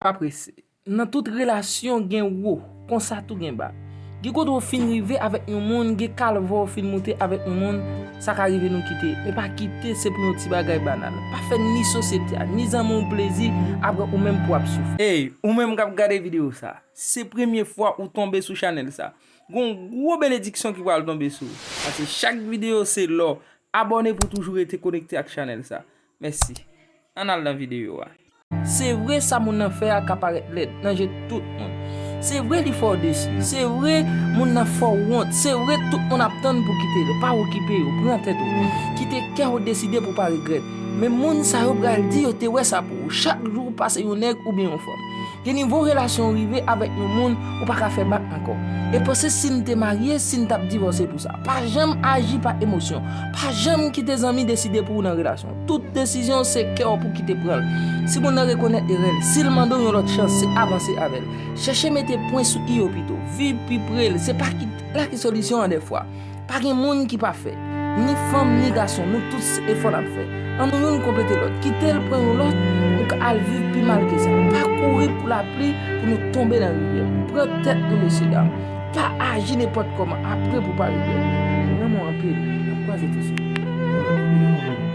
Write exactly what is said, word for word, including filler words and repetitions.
Pa prese. Nan tout relasyon gen wo, konsa tou gen ba. Gen kote w fin rive avèk yon moun, gen kalvè w fin moute avèk yon moun, sa ka rive nou kite. Men pa kite se pou yon ti bagay banal. Pa fè ni sosyete a, ni zanmi w plezi, apre ou menm pou w ap soufri. Ey, ou menm k ap gade videyo sa, se premye fwa ou tonbe sou chanèl sa. Gon gwo benediksyon ki pral tonbe sou ou. Paske chak videyo se lò. Abòne pou toujou rete konekte ak chanèl sa. Mèsi. Ann al nan videyo a. Se vre sa moun nan fè a ka parèt lèd nan je tout moun. Se vre li fè w desi. Se vre moun nan fè w wont. Se vre tout moun ap tann pou kite l. Pa okipe yo. Pran tèt ou. Kite kè w deside pou w pa regrèt. Men moun sa yo pral di yo te wè sa pou ou. Chak jou ou pase yon nèg oubyen yon fanm. Gen nivo relasyon w rive avèk yon moun ou pa ka fè bak ankò. E panse si n te marye, si n t ap divòse pou sa. Pa janm aji pa emosyon. Pa janm kite zanmi deside pou ou nan relasyon. Tout desizyon se kè w pou kite pran l. Si moun nan rekonèt erè l, si l mande w yon lòt chans, se avanse avè l. Chèche mete pwen sou i yo pito. Viv pi pre l. Se pa ki la ki solisyon an dèfwa. Pa gen moun ki pafè. Ni fanm, ni gason, nou tout se efò n ap fè. Ann nou youn konplete lòt. Kite l pran yon lòt, nou ka al viv pi mal ke sa. Pa kouri pou lapli pou nou tonbe nan rivyè. Pran tèt nou, mesyedam. Pa aji nenpòt kòman apre pou pa regrèt. Mwen renmen w anpil. N ap kwaze tou sou.